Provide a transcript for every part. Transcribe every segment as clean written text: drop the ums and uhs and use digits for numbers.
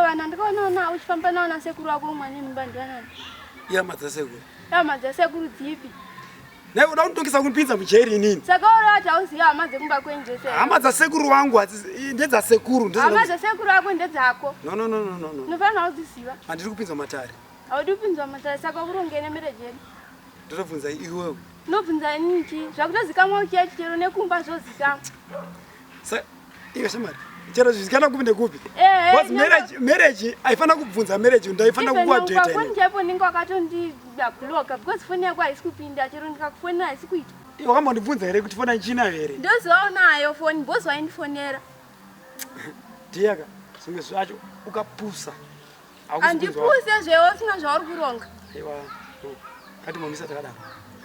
Vanhu ndikaona na uchifamba nawo nasekuru wako umwe ane mimba ndivanani? Ihama dzasekuru. Hama dzasekuru dzipi? Naye uda kunditongesa kundipinza mujeri inini. Saka uri wati hauzivi hama dzekumba kwenyu dzese. Hama dzasekuru wangu ndedzasekuru. Hama dzasekuru wako ndedzako. No no no no no. Unofanira kudziziva. Handiri kupinzwa matare. Haudi kupinzwa matare saka urongene nemarriage yedu. Ndotobvunza iwewe. Unobvunza inini chii? Zvakutozikamwa kuchechi chero nekumba zvozikamwa. Sa iwe shamari chero zvizikanwa kupi nekupi? Eh, Because marriage marriage haifana kubvunza marriage ndaifana kukuupdate. Foni chaipo ndinge wakatondibloka because foni yako haisi kupinda chero ndikakufonera haisi kuita. Iwe wakambondibvunza here kuti foni handichinayo here? Ndoziva unayo foni boss waindifonera. Dear ka zvimwe zvacho ukapusa. Handipuse zvewe usina zvauri kuronga. Aiwa. Ngatimbomisa takadaro.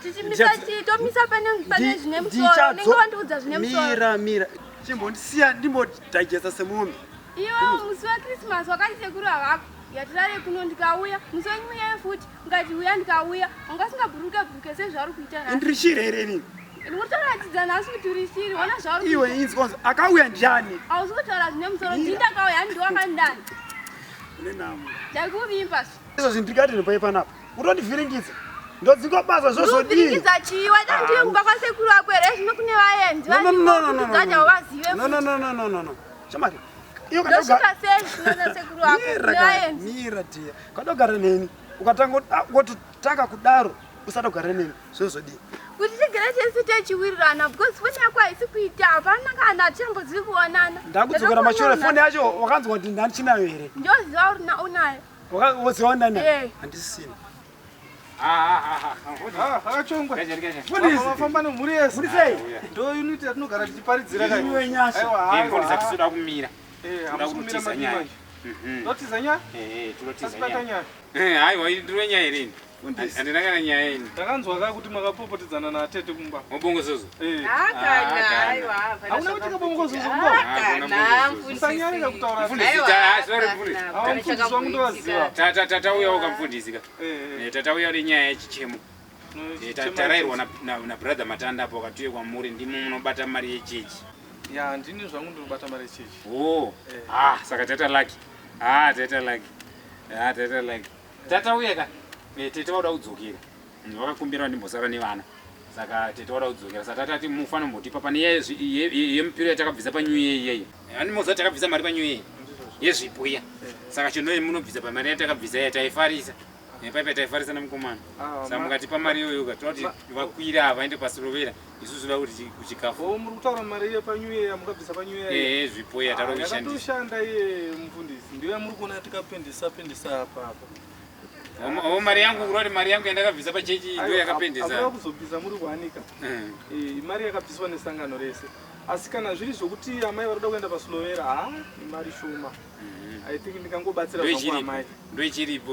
Tichimisa chii? Tomisa pane pane zvine musoro. Unenge wandiudza zvine musoro. Mira mira. Chimbondisiya ndimbodigesta semombe. Iwe musi weChristmas wakati sekuru havako. Yatirare kuno ndikauya. Musi weNew Year futi ungati uya ndikauya. Wanga usingabhuruke bhuruke sezvauri kuita nhasi. Ndiri shiri here inini? Ndikutoratidza nhasi kuti uri shiri. Ona zvauri Iwe inzwa akauya ndiani? Hausi kutaura zvine musoro. Ndini ndakauya ndiwe wakandidana. Une nhamo. Ndakuvimba. Izvozvi ndiri garden pai panapa. Utondivhiringidza. Ndodzingwa basa zvozodii? Ndovhiringidza chii? Waita ndiwe kumba kwasekuru wako here? Zvino kune vaenzi No no no no no. variko vazive. No no no no no no no. Shamari. Iyo kana Ndosvika sei zvino nasekuru wako Mira kune ka- vaenzi? Mira dear. Kadogara neni. Ukatanga ukatotanga kudaro usada kugara neni zvozodii? Kuti tigare tese tichiwirirana because foni yako haisi kuita hapana kana hatichambozivi kuonana. Ndakudzokera mashure foni yacho wakanzwa kuti ndandichinayo here? Ndoziva uri unayo. Woziva ndani? Eh. Handisisina. Akachongwe. Mfundisi. Mafamba nemhuri yese. Muri sei? Ndo unit yatinogara tichiparidzira kai. Iwe nyasha. Aiwa, aiwa. Mfundisi hatisi kumira. Eh, Toda hamusi kumira kutiza madii nyaya. manje. Totiza nyaya? Eh, tinotiza Asi pata nyaya. nyaya. Eh, aiwa ndiro nyaya here ini. Mfundisi. Handina kana nyaya ini. Ndakanzwa ka kuti makapopotedzana natete kumba. Mubongozozo. Eh. Ah, Aiwa, hapana Hauna kuti kabongozozo kumba? Kana Usanyarira kutaura. Mfundisi, ta- sorry, mfundisi. Ah, mfundisi wangu ndovaziva. Ta- ta- ta- Tauyawo kamfundisi ka. Eh, eh. Eh, Tatauya nenyaya yechichemo. No, Eh, ta- chema Tarairwa ichocho. na brother Matanda apo wakatuye kwamuri ndimo munobata mari yechechi. Ya, ndini zvangu ndinobata mari yechechi. Oh. Eh. Ah, saka tata lucky. Ah, tata lucky. Ah, tata lucky. Tatauya ka. Eh, tete vauda kudzokera. Vakakumbira ndimbosara nevana. Saka tete vauda kudzokera. Saka tatati mufana mbotipa pane yemupiro yatakabvisa pa New Year iyeyi. Ani moziva takabvisa mari pa New Year. Yezvipo iya. Saka chino munobvisa pamari yatakabvisa iya taifarisa. Nepaipa taifarisa namukomana. Ah, Saka mukatipa mari iyoyo ka tinoti vakwira ava vaende pasirovera. Isusu toda kuti kuchikafu. Oh, muri kutaura mari yepa New Year mukabvisa pa New Year. Eh, zvipo iya tarovishandisa. Yakatoshanda iye mufundisi. Ndiyo yamuri kuona tikapendesa pendesa apa apa. O mari yangu kurati mari yangu yandakabvisa pachechi ndo yakapendesa. Hamuna kuzobvisa muri kuanika. Mm. Eh, imari yakabviswa nesangano rese. Asi kana zviri zvokuti amai vari kuda kuenda pasilovera, ha, imari shoma. I think ndingangobatsira zvangu amai. Ndoichiripo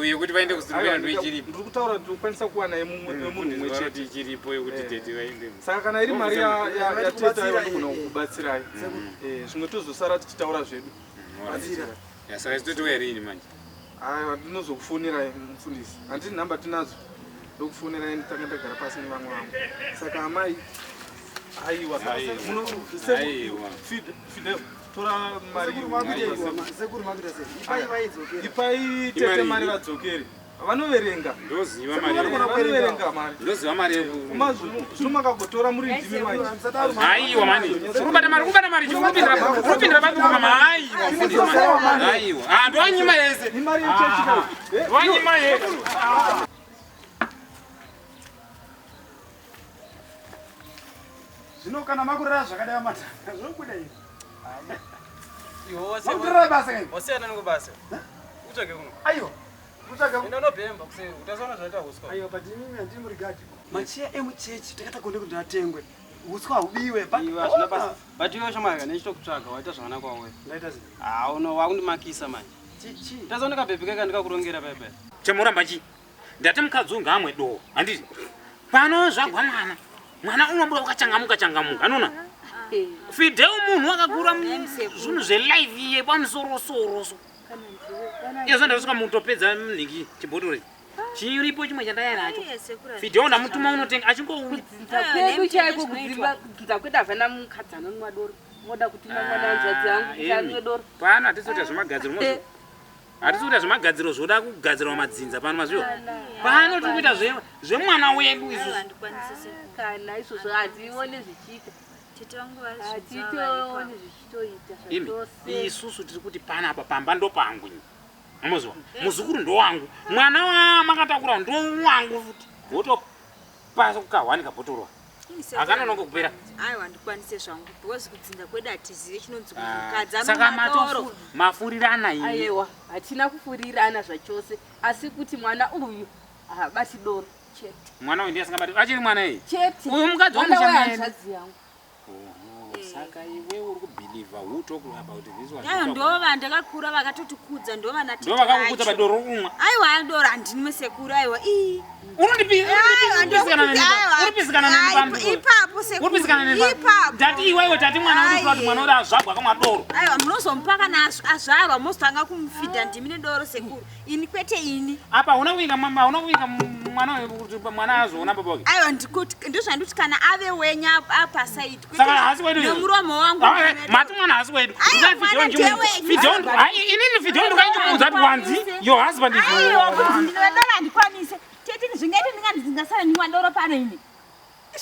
yekuti vaende kusilovera Aiwa, ndoichiripo. Ndiri kutaura kuti ndokwanisa kuwana yemunhu mumwe Varoti chete. ichiripo yekuti Eh. tete vaende. Saka kana iri mari yatete aiwa ndogona eh, eh. kukubatsirai. Eh, zvimwe tozosara tichitaura zvedu. Batsira. Ya saka totouya rini manje? Aiwa ndinozokufonirai mufundisi. Handiti nhamba tinadzo. Ndokufonirai nditanga ndagara pasi nevamwe vangu. Saka amai aiwa Aiwa. muno Aiwa. Fidel tora mari Sekuru makuita iwa, sekuru makuita sei? Ipai vaidzokera. Ipai tete Imari mari iyi. vadzokere. Vanoverenga. Ndoziva Sekuru mari. vanogona kuverenga. Vanoverenga mari. Ndoziva mari yeku. Zvino makagotora muri ndimi manje. Musadaro Aiwa mani. Urikubata mari, urikubata mari, urikupindira, urikupindira papi mama. Aiwa mfundisi mani. Aiwa. Ah, ndowanyima yese. Imari yechechi kai. Eh, Ndowanyima yese. Zvino kana makurara zvakadai matanga zvinobuda izvi. Iwe Makutorera basa kai? wasiyana nekubasa. Utsvage kuno. Aiwa. Kutsvaga Enda unobhemba kuseri utazoona zvaita huswa. Aiwa but inini handiri murigadi. Macheya emuchechi takatagone kuti atengwe. Uswa haubiwe but Iwe hazvina basa. But iwe shamwari kana ndichitokutsvaga waita zvakanaka wawe. Ndaita sei? Ah, uno wakundimakisa manje. Chi chi. Tazoona kabhebhi kaka ndikakurongera paipai. Chamuramba chi? Ndati mukadzi unga amwe doho. Handiti? Pano zvagwa mwana. Mwana unobuda wakachangamuka changamuka. Anoona? Fidel munhu wakakura zvinhu zvelife iye pamusoro soro so. Iyo ndasvika mutopedza mnhingi chibhotoro ichi. Chiripo chimwe chandaya nacho. Fidel ndamutuma unotenga achingouya. Kwedu chaiko kudzimba kudzinza kwedu havana mukadzi anonwa doro. Moda kuti mangwana hanzvadzi yangu kuti anwe doro. Pano hatisi kuita zvemagadziro mozvo. Hatisi kuita zvemagadziro zvoda kugadzirwa madzinza pano mazviwa. Pano tiri kuita zvemwana wedu isusu. Handikwanise sekuru. Kana izvozvo hatione zvichiita. Tete vangu vari Hatitoone zvichitoita Imi, zvachose. isusu tiri kuti panapa pamba ndopangu ini. Mozwa, muzukuru ndowangu, mwana wamakatakura ndowangu futi. Wotopa kahwani kabhotorwa. Hakanonoka kupera. Aiwa handikwanise zvangu because kudzinza kwedu hatizive chinonzi kuti mukadzi Saka anomwa doro. matofu mafurirana imi. Aiwa, hatina kufurirana zvachose asi kuti mwana uyu haabati doro chete. Mwana uyu ndiye asingabati. Achiri mwana iyi. Chete. Uyu mukadzi Mwana wangu chamene. wehanzvadzi yangu. Oho, saka iwe uri kubhilivha who talk about this one? Aiwa ndova ndakakura vakatotikudza ndova natete Ndo vakakukudza vacho. padoro rumwa. Aiwa doro handinwe sekuru aiwa ii. Uripizikana neni pa- uripizikana neni pano. Ipapo sekuru. Uripizikana neni pano. Ipapo. Ndati iwewe tati mwana uri kuti mwana uri azvagwa akamwa doro. Aiwa munozomupa kana azvarwa mozotanga kumufidha ndimi nedoro sekuru. Ini kwete ini. Apa hauna kuvinga mama, hauna kuvinga mwana uyu kuti mwana azoona baba wake. Aiwa ndozvandikuti kana ave wenyu apa side. Saka haasi wedu iwe. Nemuromo wangu. Ah, Mati mwana haasi wedu. Aiwa, mwana ndewenyu. Fideo inini Fideo ndikaimuudza kuti wanzi your husband is Aiwa kuti ndinwa doro handikwanise. Tete zvingaite ndingati ndingasara ndinwa doro pano ini.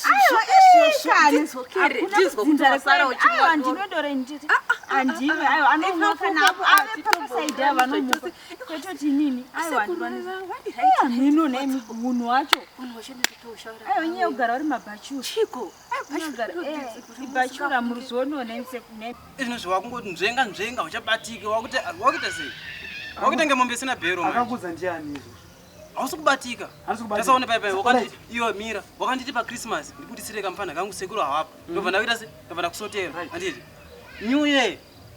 Aiwa Izvozvo ndidzokere, ndizwa kuti wasara uchimwa Aiwa doro. ndinwe doro ini tete. Handinwe aiwa anomwa kana apo ave pasaidi ava vanomupa. Kwete kuti inini aiwa handikwanise. Aiwa mhino nemi munhu wacho. Munhu wacho ndikutoshaura. Aiwa nyaya yekugara uri mabhachura. Chiko. Unogara ibhachura muruziwo nemi sekune. Izvinozvi wakungoti nzvenga nzvenga uchabatike wakuita wakuita sei? Wakuita nge mombe isina bhero manje. Akakudza ndiani izvozvo? Hausi kubatika. Handisi kubatika. Tasaone pai pai wakanditi Alright. iwe mira wakanditi pa Christmas ndibudisire kamfana kangu sekuru hawapo. Ndobva ndakuita sei? Ndobva ndakusotera. Right. Handiti. New year.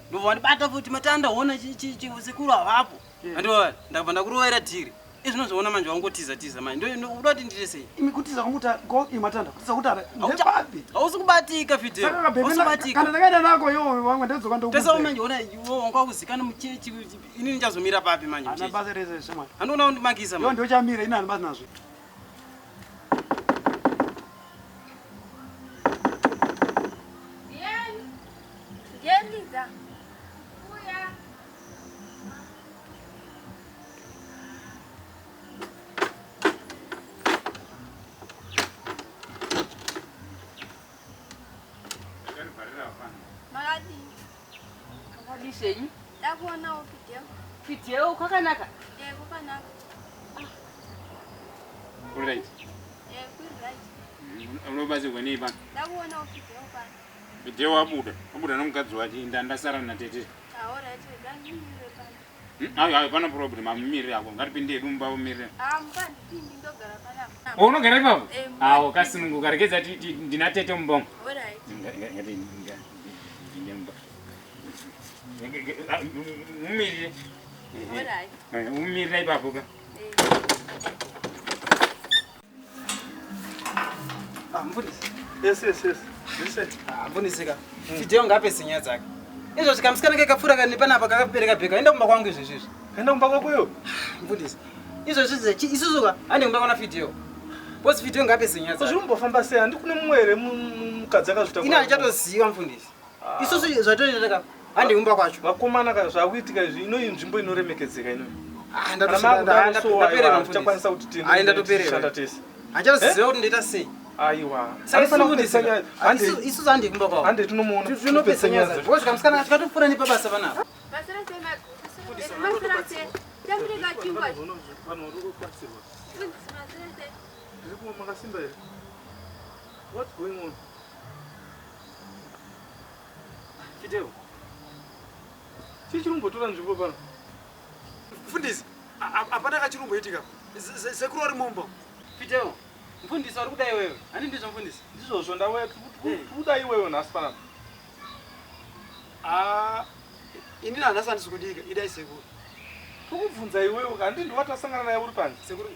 Ndobva wandibata futi matanda hona chi chi chi sekuru hawapo. Yeah. Handiwa ndabva ndakurovera dhiri. Izvinozviona manje wangotiza tiza manje. Ndo uda kuti ndiite sei? Imi kutiza kwangu kuti go imatanda kutiza kuti ndepapi? Hausi kubatika Fidel. Saka kabhebhe Hausi kana kubatika. ndakaenda nako iwo wangu ndadzoka Tasaone ndokuudza. manje ona iwe wanga wakuzikana muchechi inini ndichazomira papi manje Hana muchechi. basa rese shamwari. Handiona undimakisa Iwo manje. ndochamira ini hana basa nazvo. Ndiani? Ndiani Liza? Uya. Makadii? Makadii zvenyu? Ndakuonawo Fidel. Fideo kwakanaka. Eh, kwakanaka. Alright. Eh, kuri right. Unobatsirwa nei pano? Ndakuonawo Fidel pano. Fideo wabuda. Wabuda nomukadzi wake ndasara natete. Ah, alright, rega ndimirire pano. Ayo ayo pana problem amumirire ako. Ngatipinde hedu mumba umirire. Ah, mukandipindi ndogara panapa. Oh, unogara ipapo? Eh, Awo kasununguka regedza ndina tete mumba umu. Alright. Ngati ndine mumba. Mumirire. Alright. Umirire ipapo ka. Eh. Ah, mfundisi. Yes, yes, yes. Listen. Ah, mfundisi ka. Fideo ngaape nyaya dzake. Izvozvi kamusikana kekapfuura kani panapa kakabereka bheka enda kumba kwangu izvezvi izvi. Enda kumba kwako iwe. Mfundisi. Izvezvi isusu ka hande kumba kwana Fideo. Bosi Fideo ngaape nyaya dzake. Zviri kumbofamba sei? Handi kune mumwe here mukadzi akazvitakura? Ini handichatoziva mfundisi. Isusu zvatoita ka hande kumba kwacho. Vakomana ka zvakuitika izvi ino inzvimbo inoremekedzeka ino. Ah, Kana makudaro so, aiwa, ndapererwa tichakwanisa mfundisi. kuti tiende Ai ndatopererwa. tichishanda tese. Handichatoziva kuti ndoita sei. Aiwa. Saka Anofanira isusu kupedza mfundisi nyaya. ka, Hande isusu hande kumba kwavo. hande tinomuona. Tinopedza nyaya dzacho. Bosi kamusikana tikatopfuura nepabasa panapa. Maswera sei maiguru? Maswera sei? Tambirika chingwa. Vanhu vari kubatsirwa. Mfundisi, maswera sei? Ndiri kuona makasimba here? What's going on? Fideo. Chii chiri kumbotora nzvimbo pano? Mfundisi, hapana kachirumboitika. Sekuru vari mumba. Fideo. Mfundisi vari kuda iwewe. Handi ndizvo mfundisi. Ndizvozvo ndauya tikuda iwewe nhasi panapa. Ah, inini hanhasi handisi kudika, idai sekuru. Tokubvunza iwewe ka handi ndiwe watasangana naye uri panze. Sekuru.